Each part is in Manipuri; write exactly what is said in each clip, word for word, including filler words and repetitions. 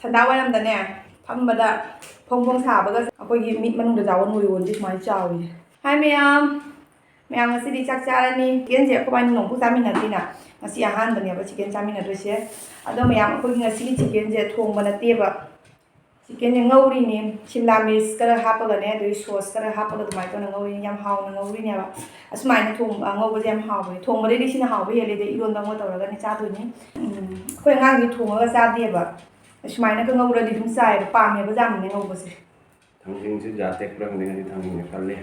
ꯁꯟꯗꯥ ꯋꯥꯏꯔꯝꯗꯅꯦ ꯐꯝꯕꯗ ꯐꯣꯡ ꯐꯣꯡ ꯁꯥꯕꯒ ꯑꯩꯈꯣꯏꯒꯤ ꯃꯤꯠ ꯃꯅꯨꯡꯗ ꯆꯥꯎꯕ ꯅꯣꯏꯔꯣꯟꯁꯦ ꯁꯨꯃꯥꯏꯅ ꯆꯥꯎꯋꯤ꯫ ꯍꯥꯏ ꯃꯌꯥꯝ, ꯃꯌꯥꯝ ꯉꯁꯤꯗꯤ ꯆꯥꯛ ꯆꯥꯔꯅꯤ꯫ ꯆꯤꯛꯀꯟꯁꯦ ꯑꯩꯈꯣꯏ ꯕꯥꯅꯤ ꯅꯣꯡꯐꯨ ꯆꯥꯃꯤꯟꯅꯗ꯭ꯔꯤꯅ, ꯉꯁꯤ ꯑꯍꯥꯟꯕꯅꯦꯕ ꯆꯤꯛꯀꯟ ꯆꯥꯃꯤꯟꯅꯗꯣꯏꯁꯦ꯫ ꯑꯗꯣ ꯃꯌꯥꯝ, ꯑꯩꯈꯣꯏꯒꯤ ꯉꯁꯤꯒꯤ ꯆꯤꯛꯀꯟꯁꯦ ꯊꯣꯡꯕ ꯅꯠꯇꯦꯕ, ꯆꯤꯛꯀꯟꯁꯦ ꯉꯧꯔꯤꯅꯤ꯫ ꯁꯤꯝꯂꯥ ꯃꯤꯔꯆ ꯈꯔ ꯍꯥꯞꯄꯒꯅꯦ, ꯑꯗꯨꯒꯤ ꯁꯣꯁ ꯈꯔ ꯍꯥꯞꯄꯒ ꯑꯗꯨꯃꯥꯏꯅ ꯇꯧꯅ ꯉꯧꯔꯤꯅꯤ꯫ ꯌꯥꯝ ꯍꯥꯎꯅ ꯉꯧꯔꯤꯅꯦꯕ꯫ ꯑꯁꯨꯃꯥꯏꯅ ꯊꯣꯡ-, ꯑ, ꯉꯧꯕꯁꯦ ꯌꯥꯝ ꯍꯥꯎꯕꯅꯦ꯫ ꯊꯣꯡꯕꯗꯩꯗꯤ ꯁꯤꯅ ꯍꯥꯎꯕ ꯍꯦꯜꯂꯦ꯫ ꯑꯗꯩ ꯏꯔꯣꯟꯕ ꯑꯃ ꯇꯧꯔꯒꯅꯤ ꯆꯥꯗꯣꯏꯅꯤ꯫ ꯎꯝ, ꯑꯩꯈꯣꯏ ꯑꯉꯥꯡꯗꯤ ꯊꯣꯡꯉꯒ ꯆꯥꯗꯦꯕ꯫ ꯑꯁꯨꯃꯥꯏꯅꯒ ꯉꯧꯔꯗꯤ ꯑꯗꯨꯝ ꯆꯥꯏꯌꯦꯕ, ꯄꯥꯝꯃꯦꯕ ꯌꯥꯝꯅꯅꯦ ꯉꯧꯕꯁꯦ꯫ ꯊꯥꯡꯖꯤꯡꯁꯦ ꯖꯥ ꯇꯦꯛꯄ꯭ꯔꯥ ꯈꯪꯗꯦ, ꯉꯁꯤ ꯊꯥꯡꯖꯤꯡꯁꯦ ꯀꯜꯂꯦ꯫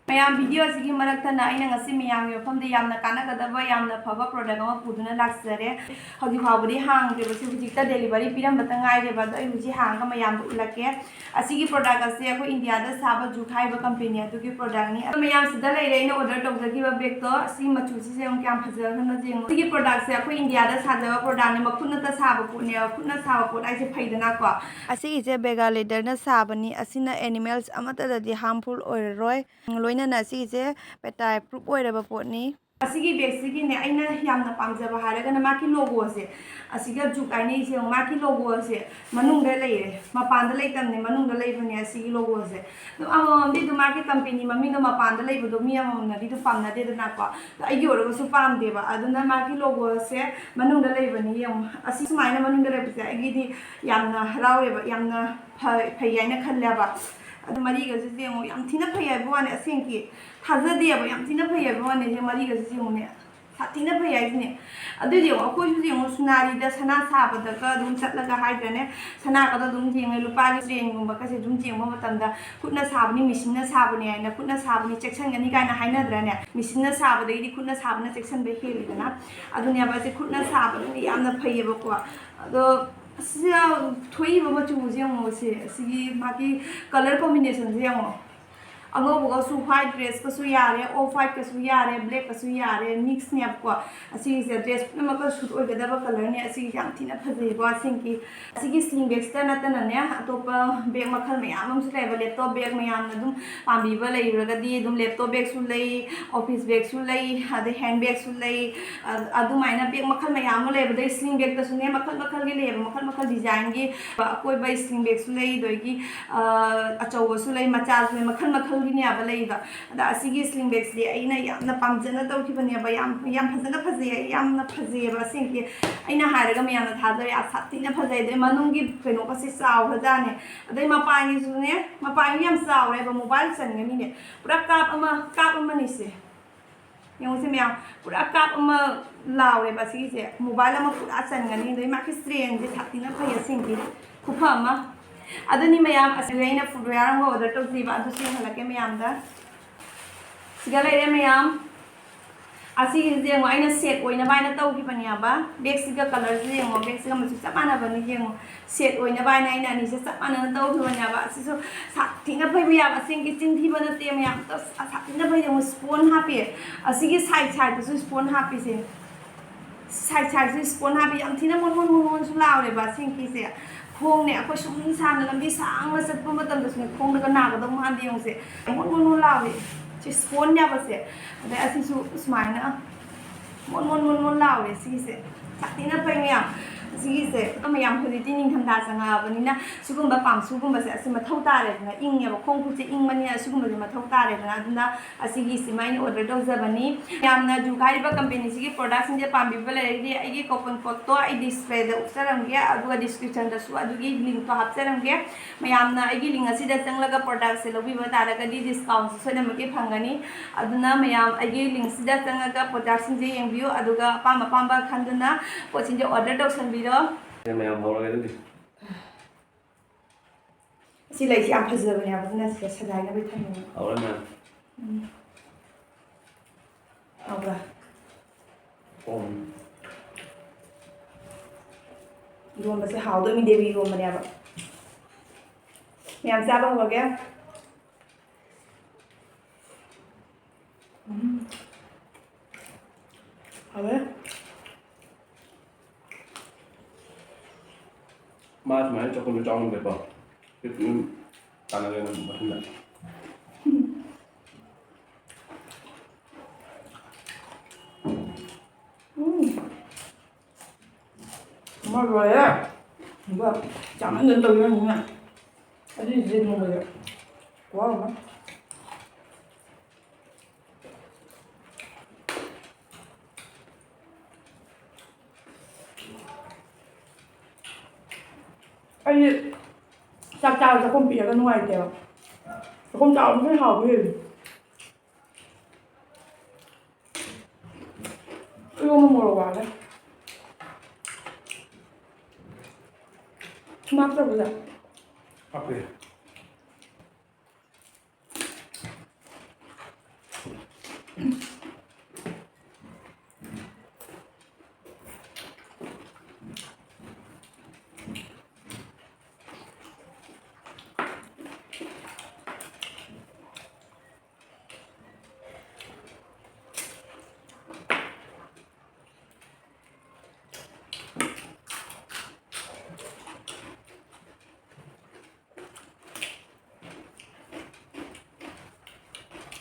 ꯃꯌꯥꯝ, ꯚꯤꯗꯤꯑꯣ ꯑꯁꯤꯒꯤ ꯃꯔꯛꯇꯅ ꯑꯩꯅ ꯉꯁꯤ ꯃꯌꯥꯝꯒꯤ ꯃꯐꯝꯗ ꯌꯥꯝꯅ ꯀꯥꯟꯅꯒꯗꯕ, ꯌꯥꯝꯅ ꯐꯕ ꯄ꯭ꯔꯣꯗꯛ ꯑꯃ ꯄꯨꯗꯨꯅ ꯂꯥꯛꯆꯔꯦ꯫ ꯍꯧꯖꯤꯛ ꯐꯥꯎꯕꯗꯤ ꯍꯥꯡꯗ꯭ꯔꯤꯕ, ꯁꯤ ꯍꯧꯖꯤꯛꯇ ꯗꯦꯂꯤꯚꯔꯤ ꯄꯤꯔꯝꯕꯇ ꯉꯥꯏꯔꯦꯕ꯫ ꯑꯗꯣ ꯑꯩ ꯍꯧꯖꯤꯛ ꯍꯥꯡꯉꯒ ꯃꯌꯥꯝꯗ ꯎꯠꯂꯛꯀꯦ꯫ ꯑꯁꯤꯒꯤ ꯄ꯭ꯔꯣꯗꯛ ꯑꯁꯦ ꯑꯩꯈꯣꯏ ꯏꯟꯗꯤꯌꯥꯗ ꯁꯥꯕ ꯖꯨꯛ ꯍꯥꯏꯕ ꯀꯝꯄꯦꯅꯤ ꯑꯗꯨꯒꯤ ꯄ꯭ꯔꯣꯗꯛꯅꯤ꯫ ꯑꯗꯣ ꯃꯌꯥꯝ, ꯁꯤꯗ ꯂꯩꯔꯦ ꯑꯩꯅ ꯑꯣꯔꯗꯔ ꯇꯧꯖꯈꯤꯕ ꯕꯦꯒꯇꯣ꯫ ꯑꯁꯤꯒꯤ ꯃꯆꯨꯁꯤꯁꯨ ꯌꯦꯡꯉꯨ ꯀꯌꯥꯝ ꯐꯖꯈ꯭ꯔꯅꯣ ꯌꯦꯡꯉꯨ꯫ ꯁꯤꯒꯤ ꯄ꯭ꯔꯣꯗꯛꯁꯦ ꯑꯩꯈꯣꯏ ꯏꯟꯗꯤꯌꯥꯗ ꯁꯥꯖꯕ ꯄ꯭ꯔꯣꯗꯛꯅꯦ, ꯃꯈꯨꯠꯅꯇ ꯁꯥꯕ ꯄꯣꯠꯅꯦꯕ꯫ ꯈꯨꯠꯅ ꯁꯥꯕ ꯄꯣꯠ ꯍꯥꯏꯁꯦ ꯐꯩꯗꯅꯀꯣ꯫ ꯑꯁꯤꯒꯤꯁꯦ ꯕꯦꯒꯥ ꯂꯦꯗꯔꯅ ꯁꯥꯕꯅꯤ꯫ ꯑꯁꯤꯅ ꯑꯦꯅꯤꯃꯦꯜꯁ ꯑꯃꯠꯇꯗꯗꯤ ꯍꯥꯔꯝꯐꯨꯜ ꯑꯣꯏꯔꯔꯣꯏ꯫ ꯂꯣꯏꯅꯅ ꯑꯁꯤꯒꯤꯁꯦ ꯄꯦꯇꯥꯏ ꯄ꯭ꯔꯨꯞ ꯑꯣꯏꯔꯕ ꯄꯣꯠꯅꯤ꯫ ꯑꯁꯤꯒꯤ ꯕꯦꯒꯁꯤꯒꯤꯅꯦ ꯑꯩꯅ ꯌꯥꯝꯅ ꯄꯥꯝꯖꯕ ꯍꯥꯏꯔꯒꯅ ꯃꯥꯒꯤ ꯂꯣꯒꯣꯁꯦ, ꯑꯁꯤꯒ ꯖꯨꯛ ꯍꯥꯏꯅꯩꯁꯦ ꯌꯦꯡꯉꯨ, ꯃꯥꯒꯤ ꯂꯣꯒꯣꯁꯦ ꯃꯅꯨꯡꯗ ꯂꯩꯔꯦ, ꯃꯄꯥꯟꯗ ꯂꯩꯇꯕꯅꯦ, ꯃꯅꯨꯡꯗ ꯂꯩꯕꯅꯦ ꯑꯁꯤꯒꯤ ꯂꯣꯒꯣꯁꯦ꯫ ꯑꯗꯨꯝ ꯑꯃꯃꯝꯗꯤ ꯑꯗꯨꯝ ꯃꯥꯒꯤ ꯀꯝꯄꯦꯅꯤ ꯃꯃꯤꯡꯗꯣ ꯃꯄꯥꯟꯗ ꯂꯩꯕꯗꯣ ꯃꯤ ꯑꯃꯃꯝꯅꯗꯤ ꯑꯗꯨꯝ ꯄꯥꯝꯅꯗꯦꯗꯅꯀꯣ꯫ ꯑꯗꯣ ꯑꯩꯒꯤ ꯑꯣꯏꯔꯒꯁꯨ ꯄꯥꯝꯗꯦꯕ, ꯑꯗꯨꯅ ꯃꯥꯒꯤ ꯂꯣꯒꯣꯁꯦ ꯃꯅꯨꯡꯗ ꯂꯩꯕꯅꯤ ꯌꯦꯡꯉꯨ꯫ ꯑꯁꯤ ꯁꯨꯃꯥꯏꯅ ꯃꯅꯨꯡꯗ ꯂꯩꯕꯁꯦ ꯑꯩꯒꯤꯗꯤ ꯌꯥꯝꯅ ꯍꯔꯥꯎꯋꯦꯕ, ꯌꯥꯝꯅ ꯐ-, ꯐꯩ ꯍꯥꯏꯅ ꯈꯜꯂꯦꯕ꯫ ꯑꯗꯨ ꯃꯔꯤꯒꯁꯤꯁꯨ ꯌꯦꯡꯉꯨ, ꯌꯥꯝ ꯊꯤꯅ ꯐꯩ ꯍꯥꯏꯕ ꯋꯥꯅꯤ, ꯑꯁꯦꯡꯀꯤ ꯊꯥꯖꯗꯦꯕ, ꯌꯥꯝ ꯊꯤꯅ ꯐꯩ ꯍꯥꯏꯕ ꯋꯥꯅꯤ꯫ ꯁꯤ ꯃꯔꯤꯒꯁꯤꯁꯨ ꯌꯦꯡꯉꯨꯅꯦ, ꯁꯥꯊꯤꯅ ꯐꯩ ꯍꯥꯏꯁꯤꯅꯦ꯫ ꯑꯗꯨꯗꯤ ꯌꯦꯡꯉꯣ, ꯑꯩꯈꯣꯏꯁꯨ ꯌꯦꯡꯉꯣ, ꯁꯨꯅꯥꯔꯤꯗ ꯁꯅꯥ ꯁꯥꯕꯗꯒ ꯑꯗꯨꯝ ꯆꯠꯂꯒ ꯍꯥꯏꯗ꯭ꯔꯅꯦ, ꯁꯅꯥꯒꯗꯣ ꯑꯗꯨꯝ ꯌꯦꯡꯉꯦ, ꯂꯨꯄꯥꯒꯤ ꯆꯦꯟꯒꯨꯝꯕꯒꯁꯦ ꯑꯗꯨꯝ ꯌꯦꯡꯕ ꯃꯇꯝꯗ ꯈꯨꯠꯅ ꯁꯥꯕꯅꯤ, ꯃꯦꯆꯤꯟꯅ ꯁꯥꯕꯅꯤ ꯍꯥꯏꯅ, ꯈꯨꯠꯅ ꯁꯥꯕꯅꯤ ꯆꯦꯛꯁꯤꯟꯒꯅꯤ ꯀꯥꯏꯅ ꯍꯥꯏꯅꯗ꯭ꯔꯅꯦ꯫ ꯃꯦꯆꯤꯟꯅ ꯁꯥꯕꯗꯒꯤꯗꯤ ꯈꯨꯠꯅ ꯁꯥꯕꯅ ꯆꯦꯛꯁꯤꯟꯕ ꯍꯦꯜꯂꯤꯗꯅ꯫ ꯑꯗꯨꯅꯦꯕ, ꯑꯁꯤ ꯈꯨꯠꯅ ꯁꯥꯕꯗꯨꯗꯤ ꯌꯥꯝꯅ ꯐꯩꯌꯦꯕꯀꯣ꯫ ꯑꯗꯣ ꯑꯁꯤꯗ ꯊꯣꯛꯏꯕ ꯃꯆꯨꯁꯦ ꯌꯦꯡꯉꯣ, ꯁꯦ, ꯑꯁꯤꯒꯤ ꯃꯥꯒꯤ ꯀꯂꯔ ꯀꯣꯝꯕꯤꯅꯦꯁꯟꯁꯦ ꯌꯦꯡꯉꯣ꯫ ꯑꯉꯧꯕꯒꯁꯨ, white dressꯀꯁꯨ ꯌꯥꯔꯦ, off whiteꯀꯁꯨ ꯌꯥꯔꯦ, blackꯀꯁꯨ ꯌꯥꯔꯦ, mixꯅꯦꯕꯀꯣ꯫ ꯑꯁꯤꯒꯤꯁꯦ dress ꯄꯨꯝꯅꯃꯛꯀ suit ꯑꯣꯏꯒꯗꯕ colorꯅꯦ꯫ ꯑꯁꯤꯒꯤꯁꯦ ꯌꯥꯝ ꯊꯤꯅ ꯐꯖꯩꯀꯣ, ꯑꯁꯦꯡꯀꯤ꯫ ꯑꯁꯤꯒꯤ sling bagꯁꯤꯗ ꯅꯠꯇꯅꯅꯦ, ꯑꯇꯣꯞꯄ bag ꯃꯈꯜ ꯃꯌꯥꯝ ꯑꯃꯁꯨ ꯂꯩꯕ, laptop bag ꯃꯌꯥꯝꯅ ꯑꯗꯨꯝ ꯄꯥꯝꯕꯤꯕ ꯂꯩꯔꯒꯗꯤ ꯑꯗꯨꯝ laptop bagꯁꯨ ꯂꯩ, office bagꯁꯨ ꯂꯩ, ꯑꯗꯩ hand bagꯁꯨ ꯂꯩ꯫ ꯑ-, ꯑꯗꯨꯃꯥꯏꯅ bag ꯃꯈꯜ ꯃꯌꯥꯝ ꯑꯃ ꯂꯩꯕ, ꯑꯗꯩ sling bagꯇꯁꯨꯅꯦ ꯃꯈꯜ ꯃꯈꯜꯒꯤ ꯂꯩꯌꯦꯕ, ꯃꯈꯜ ꯃꯈꯜ designꯒꯤ ꯑꯀꯣꯏꯕ sling bagꯁꯨ ꯂꯩ, ꯑꯗꯒꯤ, ꯑ, ꯑꯆꯧꯕꯁꯨ ꯂꯩ, ꯃꯆꯥꯁꯨ ꯂꯩ, ꯃꯈꯜ ꯃꯈꯜꯒꯤꯅꯦꯕ ꯂꯩꯗꯣ꯫ ꯑꯗ ꯑꯁꯤꯒꯤ sling bagꯁꯤꯗꯤ ꯑꯩꯅ ꯌꯥꯝꯅ ꯄꯥꯝꯖꯅ ꯇꯧꯈꯤꯕꯅꯦꯕ, ꯌꯥꯝ, ꯌꯥꯝ ꯐꯖꯅ ꯐꯖꯩ, ꯑꯩ ꯌꯥꯝꯅ ꯐꯖꯩꯌꯦꯕ ꯑꯁꯦꯡꯀꯤ꯫ ꯑꯩꯅ ꯍꯥꯏꯔꯒ ꯃꯌꯥꯝꯅ ꯊꯥꯖꯔꯦ, ꯑꯁ ꯁꯥꯊꯤꯅ ꯐꯖꯩ꯫ ꯑꯗꯩ ꯃꯅꯨꯡꯒꯤ ꯀꯩꯅꯣꯒꯁꯦ ꯆꯥꯎꯈ꯭ꯔꯖꯥꯠꯅꯦ꯫ ꯑꯗꯩ ꯃꯄꯥꯟꯒꯤꯁꯨꯅꯦ, ꯃꯄꯥꯟꯒꯤ ꯌꯥꯝ ꯆꯥꯎꯔꯦꯕ, mobile ꯆꯟꯒꯅꯤꯅꯦ꯫ ꯄꯨꯔꯥ ꯀꯥꯞ ꯑꯃ, ꯀꯥꯞ ꯑꯃꯅꯤꯁꯦ꯫ ꯌꯦꯡꯉꯨꯁꯦ ꯃꯌꯥꯝ, ꯄꯨꯔꯥ ꯀꯥꯞ ꯑꯃ ꯂꯥꯎꯔꯦꯕ ꯁꯤꯒꯤꯁꯦ꯫ Mobile ꯑꯃ ꯄꯨꯔꯥ ꯆꯟꯒꯅꯤ꯫ ꯑꯗꯩ ꯃꯥꯒꯤ ꯁ꯭ꯇꯦꯟꯁꯦ ꯁꯥꯊꯤꯅ ꯐꯩ ꯑꯁꯦꯡꯒꯤ꯫ ꯈꯨꯐ ꯑꯃ꯫ ꯑꯗꯨꯅꯤ ꯃꯌꯥꯝ, ꯑꯁꯤꯗ ꯑꯩꯅ footwear ꯑꯃꯒ order ꯇꯧꯖꯩꯕ, ꯑꯗꯨꯁꯨ ꯌꯦꯡꯍꯜꯂꯛꯀꯦ ꯃꯌꯥꯝꯗ꯫ ꯁꯤꯒ ꯂꯩꯔꯦ ꯃꯌꯥꯝ꯫ ꯑꯁꯤꯒꯤꯁꯦ ꯌꯦꯡꯉꯣ, ꯑꯩꯅ set ꯑꯣꯏꯅꯕ ꯍꯥꯏꯅ ꯇꯧꯈꯤꯕꯅꯦꯕ꯫ Bagꯁꯤꯒ colorꯁꯤꯒ ꯌꯦꯡꯉꯣ, bagꯁꯤꯒ ꯃꯆꯨ ꯆꯞ ꯃꯥꯟꯅꯕꯅꯤ ꯌꯦꯡꯉꯣ꯫ Set ꯑꯣꯏꯅꯕ ꯍꯥꯏꯅ ꯑꯩꯅ ꯑꯅꯤꯁꯦ ꯆꯞ ꯃꯥꯟꯅꯅ ꯇꯧꯈꯤꯕꯅꯦꯕ꯫ ꯑꯁꯤꯁꯨ ꯁꯥꯊꯤꯅ ꯐꯩꯕ ꯌꯥꯝ, ꯑꯁꯦꯡꯒꯤ ꯆꯤꯟ ꯊꯤꯕ ꯅꯠꯇꯦ ꯃꯌꯥꯝ꯫ ꯑꯁ, ꯁꯥꯊꯤꯅ ꯐꯩ ꯌꯦꯡꯉꯣ, sponge ꯍꯥꯞꯄꯦ꯫ ꯑꯁꯤꯒꯤ side sideꯇꯁꯨ sponge ꯍꯥꯞꯄꯤꯁꯦ꯫ Side sideꯁꯨ sponge ꯍꯥꯞꯄꯤ, ꯌꯥꯝ ꯊꯤꯅ ꯃꯣꯟ ꯃꯣꯟ ꯃꯣꯟ ꯃꯣꯟꯁꯨ ꯂꯥꯎꯔꯦꯕ ꯑꯁꯦꯡꯀꯤꯁꯦ꯫ ꯈꯣꯡꯅꯦ, ꯑꯩꯈꯣꯏ ꯁꯨꯝ ꯁꯥꯡꯅ ꯂꯝꯕꯤ ꯁꯥꯡꯅ ꯆꯠꯄ ꯃꯇꯝꯗꯁꯨꯅꯦ, ꯈꯣꯡꯗꯒ ꯅꯥꯒꯗꯧ ꯃꯥꯟꯗꯦ ꯌꯦꯡꯉꯨꯁꯦ꯫ ꯃꯣꯟ ꯃꯣꯟ ꯃꯣꯟ ꯂꯥꯎꯔꯦ꯫ ꯁꯤ spongeꯅꯦꯕꯁꯦ꯫ ꯑꯗꯩ ꯑꯁꯤꯁꯨ ꯁꯨꯃꯥꯏꯅ ꯃꯣꯟ ꯃꯣꯟ ꯃꯣꯟ ꯃꯣꯟ ꯂꯥꯎꯔꯦ ꯁꯤꯒꯤꯁꯦ꯫ ꯁꯥꯊꯤꯅ ꯐꯩ ꯃꯌꯥꯝ꯫ ꯁꯤꯒꯤꯁꯦ ꯃꯌꯥꯝ ꯍꯧꯖꯤꯛꯇꯤ ꯅꯤꯡꯊꯝꯊꯥ ꯆꯪꯉꯛꯑꯕꯅꯤꯅ ꯁꯤꯒꯨꯝꯕ palm shoeꯒꯨꯝꯕꯁꯦ ꯑꯁꯤ ꯃꯊꯧ ꯇꯥꯔꯦꯗꯅ, ꯏꯪꯉꯦꯕ, ꯈꯣꯡ ꯈꯨꯠꯁꯦ ꯏꯪꯕꯅꯤꯅ ꯑꯁꯤꯒꯨꯝꯕꯁꯦ ꯃꯊꯧ ꯇꯥꯔꯦꯗꯅ꯫ ꯑꯗꯨꯅ ꯑꯁꯤꯒꯤꯁꯤꯃ ꯑꯩꯅ order ꯇꯧꯖꯕꯅꯤ꯫ ꯌꯥꯝꯅ Juke ꯍꯥꯏꯔꯤꯕ companyꯁꯤꯒꯤ productꯁꯤꯡꯁꯦ ꯄꯥꯝꯕꯤꯕ ꯂꯩꯔꯒꯗꯤ ꯑꯩꯒꯤ coupon codeꯇꯣ ꯑꯩ displayꯗ ꯎꯠꯆꯔꯝꯒꯦ, ꯑꯗꯨꯒ descriptionꯗꯁꯨ ꯑꯗꯨꯒꯤ linkꯇꯣ ꯍꯥꯞꯆꯔꯝꯒꯦ꯫ ꯃꯌꯥꯝꯅ ꯑꯩꯒꯤ link ꯑꯁꯤꯗ ꯆꯪꯂꯒ productꯁꯦ ꯂꯧꯕꯤꯕ ꯇꯥꯔꯒꯗꯤ discountꯁꯨ ꯁꯣꯏꯗꯅꯃꯛꯀꯤ ꯐꯪꯒꯅꯤ꯫ ꯑꯗꯨꯅ ꯃꯌꯥꯝ ꯑꯩꯒꯤ linkꯁꯤꯗ ꯆꯪꯉꯒ productꯁꯤꯡꯁꯦ ꯌꯦꯡꯕꯤꯌꯨ, ꯑꯗꯨꯒ ꯑꯄꯥꯝ ꯑꯄꯥꯝꯕ ꯈꯟꯗꯨꯅ ꯄꯣꯠꯁꯤꯡꯁꯦ order ꯇꯧꯁꯟꯕꯤꯔꯣ꯫ ꯃꯌꯥꯝ ꯍꯧꯔꯒꯦ ꯑꯗꯨꯗꯤ꯫ ꯑꯁꯤ ꯂꯩꯁꯤ ꯌꯥꯝ ꯐꯖꯕꯅꯦꯕ, ꯑꯗꯨꯅ ꯁꯤꯗ ꯁꯖꯥꯏꯅꯕꯩ ꯊꯝꯃꯤꯅꯦ꯫ ꯍꯧꯔꯦ ꯃꯌꯥꯝ꯫ ꯎꯝ꯫ ꯍꯥꯎꯕ꯭ꯔꯥ? ꯎꯝ꯫ ꯏꯔꯣꯟꯕꯁꯦ ꯍꯥꯎꯗꯣꯏꯅꯤ, ꯗꯦꯕꯤ ꯏꯔꯣꯟꯕꯅꯦꯕ꯫ ꯃꯌꯥꯝ ꯆꯥꯕ ꯍꯧꯔꯒꯦ꯫ ꯎꯝ꯫ ꯍꯥꯎꯋꯦ꯫ ꯃꯥ ꯁꯨꯃꯥꯏꯅ ꯆꯥꯛꯈꯨꯝꯗ ꯆꯥꯎ ꯉꯝꯗꯦꯀꯣ꯫ ꯁꯤ ꯑꯗꯨꯝ ꯇꯥꯟꯅꯔꯦ ꯅꯪ ꯃꯊꯟꯗ꯫ ꯎꯝ꯫ ꯑꯃ ꯂꯣꯏꯔꯦ꯫ ꯑꯗꯨꯒ ꯆꯥꯃꯟꯗꯅ ꯇꯧꯔꯤꯕꯅꯤꯅ꯫ ꯑꯗꯨꯏꯁꯦ ꯅꯣꯡꯃꯗ ꯈꯨꯍꯥꯎ ꯑꯃ꯫ ꯑꯩꯗꯤ ꯆꯥꯛ ꯆꯥꯕ ꯆꯥꯛꯈꯨꯝ ꯄꯤꯛꯑꯒ ꯅꯨꯡꯉꯥꯏꯇꯦꯕ꯫ ꯆꯥꯛꯈꯨꯝ ꯆꯥꯎꯕꯗꯨꯅ ꯍꯥꯎꯕ ꯍꯦꯜꯂꯤ꯫ ꯏꯔꯣꯟꯕ ꯃꯣꯔꯣꯛ ꯋꯥꯠꯂꯦ꯫ ꯊꯨꯝ ꯍꯥꯞꯇꯕ꯭ꯔꯣ? ꯍꯥꯞꯄꯦ꯫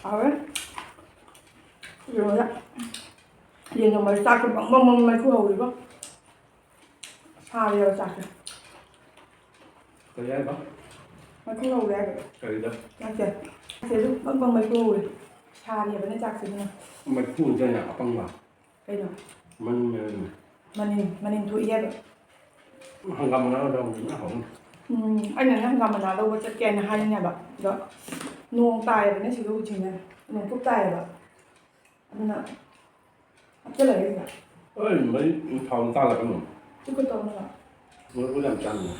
ꯍꯥꯎꯔꯦ꯫ ꯀꯩꯅꯣꯗ ꯌꯦꯟ ꯊꯣꯡꯕꯗ ꯆꯥꯛꯁꯦ ꯕꯪ ꯕꯪ ꯕꯪ ꯃꯩꯈꯨ ꯍꯧꯔꯤꯕꯣ꯫ ꯁꯥꯔꯦꯕ ꯆꯥꯛꯁꯦ꯫ ꯀꯔꯤ ꯍꯥꯏꯕ? ꯃꯩꯈꯨ ꯍꯧꯔꯦ ꯍꯥꯏꯕ꯫ ꯀꯔꯤꯗ? ꯆꯥꯛꯁꯦ꯫ ꯆꯥꯛꯁꯦ ꯑꯗꯨꯝ ꯕꯪ ꯕꯪ ꯃꯩꯈꯨ ꯍꯧꯔꯦ꯫ ꯁꯥꯔꯦꯕꯅꯦ ꯆꯥꯛꯁꯦ ꯑꯗꯨꯅ꯫ ꯃꯩꯈꯨ ꯅꯠꯇꯦꯅꯦ, ꯑꯄꯪꯕ꯫ ꯀꯩꯅꯣ? ꯃꯅꯤꯟ, ꯃꯅꯤꯟ꯫ ꯃꯅꯤꯟ, ꯃꯅꯤꯟ ꯊꯣꯛꯏ ꯍꯥꯏꯕ꯫ ꯍꯪꯒꯥꯝ ꯃꯅꯥ ꯂꯧꯔꯝꯕꯗꯨꯅ ꯍꯥꯎꯅꯤ꯫ ꯎꯝ, ꯑꯩꯅꯅꯦ ꯍꯪꯒꯥꯝ ꯃꯅꯥ ꯂꯧꯕ ꯆꯠꯀꯦꯅ ꯍꯥꯏꯅꯦꯕ꯫ ꯑꯗꯣ ꯅꯣꯡ ꯇꯥꯏꯌꯦꯕꯅꯦ ꯁꯤꯗ ꯍꯧꯖꯤꯛꯁꯦ꯫ ꯅꯣꯡ ꯀꯨꯞ ꯇꯥꯏꯌꯦꯕ꯫ ꯑꯗꯨꯅ ꯍꯥꯞꯆꯤꯜꯂꯒꯦ ꯁꯤꯗ꯫ ꯑꯩ ꯃꯩ ꯊꯥꯎ ꯇꯥꯜꯂꯛꯀꯅꯨ꯫ ꯆꯨꯞꯀꯦ ꯇꯧꯅꯕ꯫ ꯃꯣꯔꯣꯛ ꯌꯥꯝ ꯆꯥꯅꯤꯡꯉꯦ꯫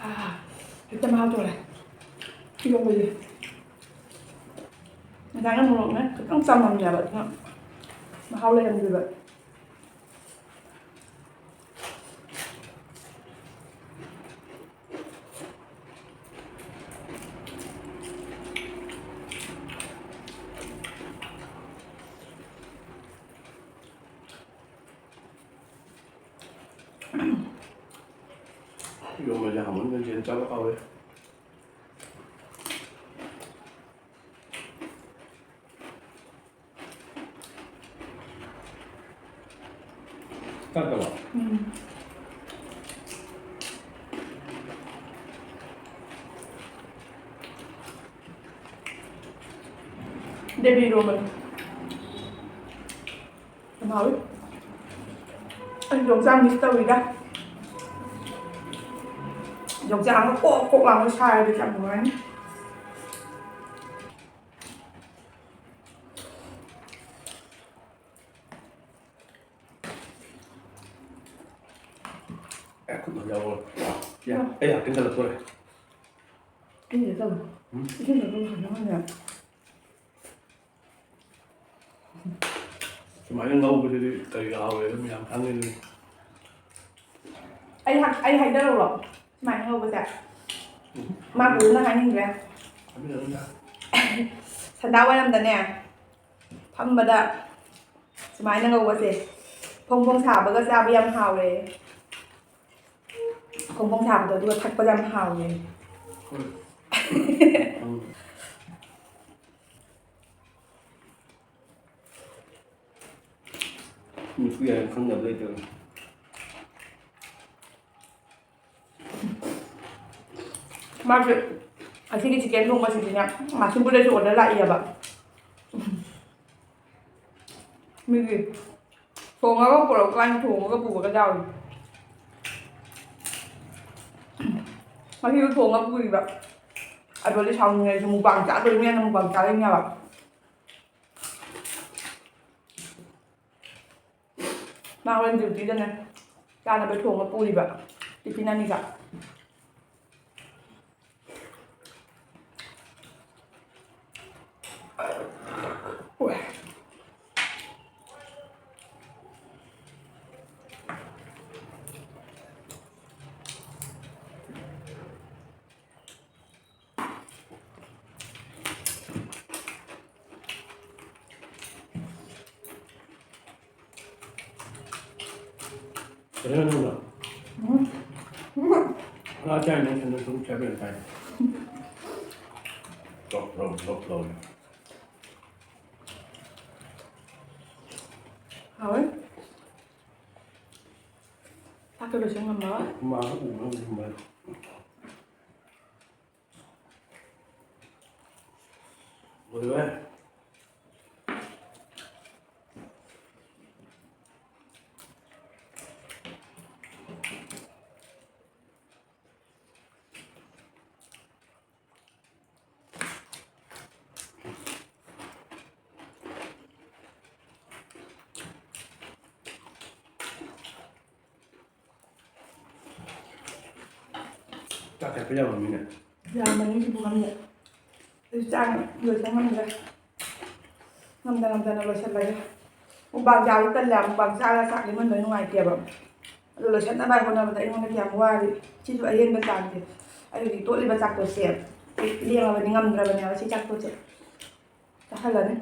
ꯑꯥ, ꯍꯦꯛꯇ ꯃꯍꯥꯎ ꯇꯧꯔꯦ꯫ ꯏꯔꯣꯝꯕꯁꯦ꯫ ꯉꯁꯥꯏꯅ ꯃꯣꯔꯣꯛꯅꯦ ꯈꯤꯇꯪ ꯆꯥꯃꯝꯅꯦꯕ, ꯑꯗꯨꯅ ꯃꯍꯥꯎ ꯂꯩꯔꯝꯗꯦꯕ꯫ ꯏꯔꯣꯝꯕꯁꯦ ꯍꯥꯎꯃꯟꯗꯅ ꯆꯦꯟ ꯆꯥꯕ ꯀꯥꯎꯔꯦ꯫ ꯆꯥꯗꯕ? ꯎꯝ꯫ ꯗꯦꯕꯤ ꯏꯔꯣꯝꯕꯗꯣ꯫ ꯌꯥꯝ ꯍꯥꯎꯋꯤ꯫ ꯑꯩ ꯌꯣꯡꯆꯥꯛ miss ꯇꯧꯋꯤꯗ꯫ ꯌꯣꯡꯆꯥꯛ ꯑꯃ ꯀꯣꯛ ꯀꯣꯛ ꯂꯥꯎꯅ ꯁꯥꯔꯗꯤ ꯀꯌꯥꯝ ꯅꯨꯡꯉꯥꯏꯅꯤ꯫ ꯑꯦ, ꯈꯨꯠꯅ ꯌꯥꯎꯔꯣꯏ꯫ ꯌꯥ, ꯑꯩ ꯌꯥꯝ ꯇꯤꯡꯈꯠꯂꯛꯇꯣꯔꯦ꯫ ꯏꯁꯤꯡꯗ ꯇꯧ꯫ ꯎꯝ? ꯏꯁꯤꯡꯗ ꯇꯧ ꯍꯥꯏꯕ ꯉꯝꯗꯦ꯫ ꯁꯨꯃꯥꯏꯅ ꯉꯧꯕꯁꯤꯗꯤ ꯀꯔꯤ ꯍꯥꯎꯋꯦ ꯑꯗꯨꯝ ꯌꯥꯝ ꯈꯪꯉꯤꯗꯨꯅꯤ꯫ ꯑꯩ ꯍꯥꯏ-, ꯑꯩ ꯍꯥꯏꯗꯔꯛꯎꯔꯣ? ꯁꯨꯃꯥꯏꯅ ꯉꯧꯕꯁꯦ꯫ ꯎꯝ꯫ ꯃꯥ ꯐꯖꯅ ꯍꯥꯏꯅꯤꯡꯗ꯭ꯔꯦ꯫ ꯍꯥꯏꯕꯤꯔꯛꯑꯣ ꯌꯥꯔꯦ꯫ ꯁꯟꯗꯥ ꯋꯥꯏꯔꯝꯗꯅꯦ, ꯐꯝꯕꯗ ꯁꯨꯃꯥꯏꯅ ꯉꯧꯕꯁꯦ ꯐꯣꯡ ꯐꯣꯡ ꯁꯥꯕꯒ ꯆꯥꯕ ꯌꯥꯝ ꯍꯥꯎꯋꯦ꯫ ꯐꯣꯡ ꯐꯣꯡ ꯁꯥꯕꯗꯣ ꯑꯗꯨꯒ ꯊꯛꯄꯗ ꯌꯥꯝ ꯍꯥꯎꯋꯦ꯫ ꯍꯣꯏ꯫ ꯎꯝ꯫ ꯃꯤꯠꯁꯨ ꯌꯥꯏ ꯈꯪꯗꯕ ꯂꯩꯇꯕ꯫ ꯃꯥꯁꯦ ꯑꯁꯤꯒꯤ chicken ꯊꯣꯡꯕꯁꯤꯗꯤꯅꯦ, ꯃꯥꯁꯤꯡꯕꯨꯗꯁꯨ order ꯂꯥꯛꯏꯑꯕ꯫ ꯃꯤꯒꯤ ꯊꯣꯡꯉꯒ ꯄꯨꯔꯛꯄ ꯀꯥꯟꯗ ꯊꯣꯡꯉꯒ ꯄꯨꯕꯒ ꯌꯥꯎꯔꯤ꯫ ꯉꯁꯤꯁꯨ ꯊꯣꯡꯉꯒ ꯄꯨꯔꯤꯕ꯫ ꯑꯗꯨꯗꯤ ꯁꯥꯎꯅꯤꯡꯉꯦ ꯑꯩꯁꯨ, mukbang ꯆꯥꯗꯣꯏꯅꯦꯅ mukbang ꯆꯥꯗꯣꯏꯅꯦꯕ꯫ ꯃꯥ ꯍꯣꯔꯦꯟ duty ꯗꯅꯦ ꯆꯥꯅꯕ ꯊꯣꯡꯉ ꯄꯨꯔꯤꯕ tiffin ꯑꯅꯤꯒ꯫ ꯀꯩꯅꯣ ꯅꯪꯅ? ꯎꯝ꯫ ꯉꯥ ꯆꯥꯏ ꯅꯪ ꯁꯟꯗ ꯁꯨꯝ ꯆꯥꯕ ꯌꯥꯝ ꯆꯥꯏ꯫ ꯆꯣꯞ ꯂꯧ, ꯆꯣꯞ ꯂꯧ꯫ ꯍꯥꯎꯋꯦ꯫ ꯆꯥꯛꯀ ꯂꯣꯏꯁꯟ ꯉꯝꯃꯔꯣꯏ꯫ ꯍꯨꯃꯥꯡ ꯎꯕ ꯉꯝꯗꯦ꯫ ꯂꯣꯏꯔꯦ꯫ ꯆꯥꯛ ꯊꯛꯄ ꯌꯥꯕ ꯃꯤꯅꯦ꯫ ꯌꯥꯝꯕꯅꯤ ꯁꯤꯕꯨ ꯉꯝꯗꯦ꯫ ꯑꯩꯁꯨ ꯆꯥꯛ ꯂꯣꯏꯁꯟ ꯉꯝꯗ꯭ꯔꯦ꯫ ꯉꯝꯗ ꯉꯝꯗꯅ ꯂꯣꯏꯁꯜꯂꯒꯦ꯫ ꯃꯨꯛꯕꯥꯡ ꯆꯥꯕꯗꯤ ꯇꯜꯂꯦ ꯍꯥꯏꯕ, ꯃꯨꯛꯕꯥꯡ ꯆꯥꯔꯒ ꯆꯥꯛ ꯂꯦꯝꯍꯟꯕ ꯅꯨꯡꯉꯥꯏꯇꯦꯕ꯫ ꯑꯗꯨ ꯂꯣꯏꯁꯟꯅꯕ ꯍꯣꯠꯅꯕꯗ ꯑꯩꯉꯣꯟꯗ ꯀꯌꯥꯝ ꯋꯥꯔꯤ꯫ ꯁꯤꯁꯨ ꯑꯍꯦꯟꯕ ꯆꯥꯛꯁꯦ꯫ ꯑꯩ ꯍꯧꯖꯤꯛ ꯇꯣꯠꯂꯤꯕ ꯆꯥꯛꯇꯣꯁꯦ ꯂꯦꯝꯃꯕꯅꯤ, ꯉꯝꯗ꯭ꯔꯕꯅꯦꯕ ꯁꯤ ꯆꯥꯛꯇꯣꯁꯦ꯫ ꯆꯥꯍꯜꯂꯅꯤ꯫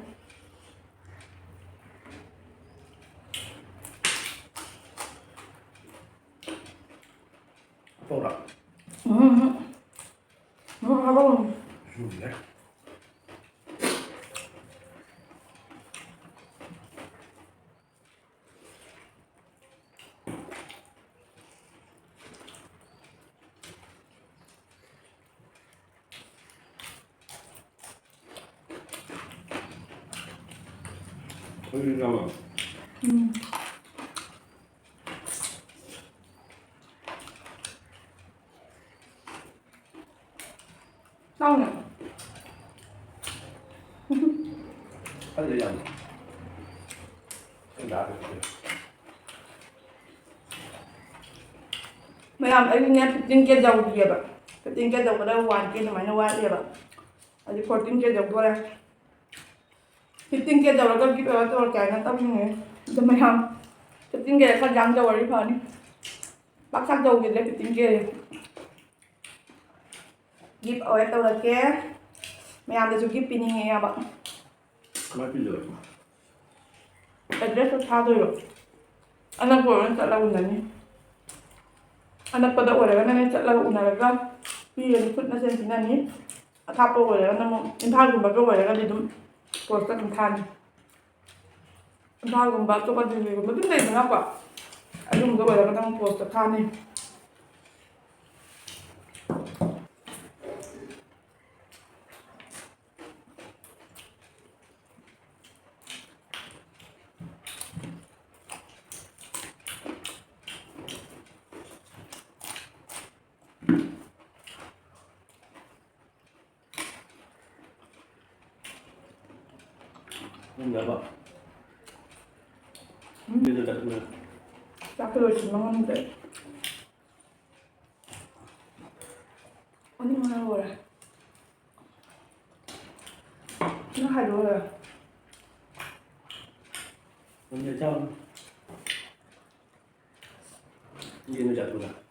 ꯇꯧꯔ꯫ ꯎꯝ꯫ ꯎꯝ, ꯍꯥꯏꯔꯛꯑꯣ꯫ ꯁꯨꯝ ꯂꯩ꯫ ꯎꯝ꯫ ꯅꯪꯅ꯫ ꯈꯜꯂꯤ ꯌꯥꯝ꯫ ꯑꯩ ꯂꯥꯛꯑꯒ꯫ ꯃꯌꯥꯝ, ꯑꯩꯅꯦ fifteen K ꯌꯧꯗ꯭ꯔꯤꯑꯕ꯫ Fifteen K ꯌꯧꯒꯗꯕ one K ꯑꯗꯨꯃꯥꯏꯅ ꯋꯥꯠꯂꯤꯑꯕ꯫ ꯍꯧꯖꯤꯛ fourteen K ꯌꯧꯗꯣꯔꯦ꯫ Fifteen K ꯌꯧꯔꯒ gift away ꯇꯧꯔꯛꯀꯦ ꯍꯥꯏꯅ ꯇꯧꯅꯤꯡꯉꯦ꯫ ꯑꯗꯣ ꯃꯌꯥꯝ, fifteen K ꯈꯔ ꯌꯥꯝ ꯌꯧꯔꯗꯤ ꯐꯅꯤ꯫ ꯄꯥꯛ ꯁꯥꯛ ꯌꯧꯈꯤꯗ꯭ꯔꯦ fifteen K꯫ Gift away ꯇꯧꯔꯛꯀꯦ꯫ ꯃꯌꯥꯝꯗꯁꯨ gift ꯄꯤꯅꯤꯡꯉꯦ ꯌꯥꯕ꯫ ꯀꯃꯥꯏ ꯄꯤꯗꯣꯏꯕ? Address ꯇꯣ ꯊꯥꯗꯣꯏꯕ꯫ ꯑꯅꯛꯄ ꯑꯣꯏꯔꯒꯅ ꯆꯠꯂꯒ ꯎꯅꯅꯤ꯫ ꯑꯅꯛꯄꯗ ꯑꯣꯏꯔꯒꯅꯅꯦ ꯆꯠꯂꯒ ꯎꯅꯔꯒ ꯄꯤꯔꯅꯤ, ꯈꯨꯠ ꯃꯁꯦꯟ ꯄꯤꯅꯅꯤ꯫ ꯑꯊꯥꯞꯄ ꯑꯣꯏꯔꯒꯅ ꯑꯃꯨꯛ, ꯏꯝꯐꯥꯜꯒꯨꯝꯕꯒ ꯑꯣꯏꯔꯒꯗꯤ ꯑꯗꯨꯝ ꯄꯣꯁꯇ ꯑꯗꯨꯝ ꯊꯥꯅꯤ꯫ ꯏꯝꯐꯥꯜꯒꯨꯝꯕ, ꯑꯇꯣꯞꯄ ꯗꯤꯜꯂꯤꯒꯨꯝꯕ ꯑꯗꯨꯝ ꯂꯩꯗꯅꯀꯣ, ꯑꯗꯨꯒꯨꯝꯕ ꯑꯣꯏꯔꯒꯅ ꯑꯃꯨꯛ ꯄꯣꯁꯇ ꯊꯥꯅꯤ꯫ ꯆꯥꯛꯇꯣ ꯂꯣꯏꯁꯤꯟꯕ ꯉꯝꯗ꯭ꯔꯦ꯫ ꯑꯅꯤꯃꯛ ꯂꯣꯏꯔꯦ꯫ ꯅꯪ ꯍꯥꯏꯗꯣꯛꯑꯣ꯫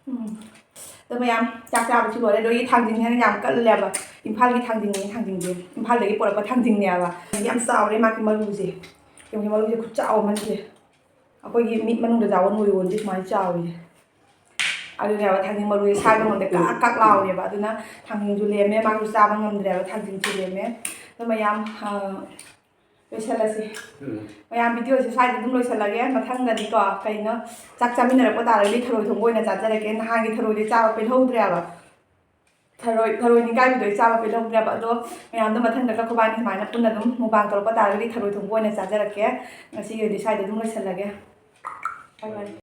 ꯎꯝ꯫ ꯑꯗꯣ ꯃꯌꯥꯝ, ꯆꯥꯛ ꯆꯥꯕꯁꯨ ꯂꯣꯏꯔꯦ꯫ ꯑꯗꯣ ꯑꯩꯒꯤ ꯊꯥꯡꯖꯤꯡꯁꯤꯅ ꯌꯥꯝ ꯀꯜꯂꯦꯕ꯫ ꯏꯝꯐꯥꯜꯒꯤ ꯊꯥꯡꯖꯤꯡꯅꯦ, ꯊꯥꯡꯖꯤꯡꯁꯦ꯫ ꯏꯝꯐꯥꯜꯗꯒꯤ ꯄꯨꯔꯛꯄ ꯊꯥꯡꯖꯤꯡꯅꯦꯕ꯫ ꯌꯥꯝ ꯆꯥꯎꯔꯦ ꯃꯥꯒꯤ ꯃꯔꯨꯁꯦ꯫ ꯌꯦꯡꯉꯨꯁꯦ, ꯃꯔꯨꯁꯦ ꯈꯨꯆꯥꯎ ꯑꯃꯅꯤ꯫ ꯑꯩꯈꯣꯏꯒꯤ ꯃꯤꯠ ꯃꯅꯨꯡꯗ ꯆꯥꯎꯕ ꯅꯣꯏꯔꯣꯟꯁꯦ ꯁꯨꯃꯥꯏꯅ ꯆꯥꯎꯔꯤꯁꯦ꯫ ꯑꯗꯨꯅꯦꯕ, ꯊꯥꯡꯖꯤꯡ ꯃꯔꯨꯁꯦ ꯁꯥꯏꯕ ꯉꯝꯗꯦ, ꯀꯛ ꯀꯛ ꯂꯥꯎꯔꯦꯕ꯫ ꯑꯗꯨꯅ ꯊꯥꯡꯖꯤꯡꯁꯨ ꯂꯦꯝꯃꯦ, ꯃꯥꯁꯨ ꯆꯥꯕ ꯉꯝꯗ꯭ꯔꯦꯕ, ꯊꯥꯡꯖꯤꯡꯁꯨ ꯂꯦꯝꯃꯦ꯫ ꯑꯗꯣ ꯃꯌꯥꯝ, ꯑ, ꯂꯣꯏꯁꯜꯂꯁꯤ꯫ ꯎꯝ꯫ ꯃꯌꯥꯝ, ꯚꯤꯗꯤꯑꯣꯁꯦ ꯁ꯭ꯋꯥꯏꯗ ꯑꯗꯨꯝ ꯂꯣꯏꯁꯜꯂꯒꯦ꯫ ꯃꯊꯪꯗꯗꯤꯀꯣ, ꯀꯩꯅꯣ, ꯆꯥꯛ ꯆꯥꯃꯤꯟꯅꯔꯛꯄ ꯇꯥꯔꯒꯗꯤ ꯊꯔꯣꯏ ꯊꯣꯡꯕ ꯑꯣꯏꯅ ꯆꯥꯖꯔꯛꯀꯦ꯫ ꯅꯍꯥꯟꯒꯤ ꯊꯔꯣꯏꯗꯤ ꯆꯥꯕ ꯄꯦꯜꯍꯧꯗ꯭ꯔꯦꯕ꯫ ꯊꯔꯣꯏ, ꯊꯔꯣꯏ ꯅꯤꯡꯈꯥꯏꯕꯤꯗꯣ ꯑꯩ ꯆꯥꯕ ꯄꯦꯜꯍꯧꯗ꯭ꯔꯦꯕ꯫ ꯑꯗꯣ ꯃꯌꯥꯝꯗꯣ ꯃꯊꯪꯗ ꯑꯩꯈꯣꯏꯕꯥꯅꯤ ꯁꯨꯃꯥꯏꯅ ꯄꯨꯟꯅ ꯑꯗꯨꯝ mukbang ꯇꯧꯔꯛꯄ ꯇꯥꯔꯒꯗꯤ ꯊꯔꯣꯏ ꯊꯣꯡꯕ ꯑꯣꯏꯅ ꯆꯥꯖꯔꯛꯀꯦ꯫ ꯉꯁꯤꯒꯤ ꯑꯣꯏꯅꯗꯤ ꯁ꯭ꯋꯥꯏꯗ ꯑꯗꯨꯝ ꯂꯣꯏꯁꯜꯂꯒꯦ꯫ Bye bye꯫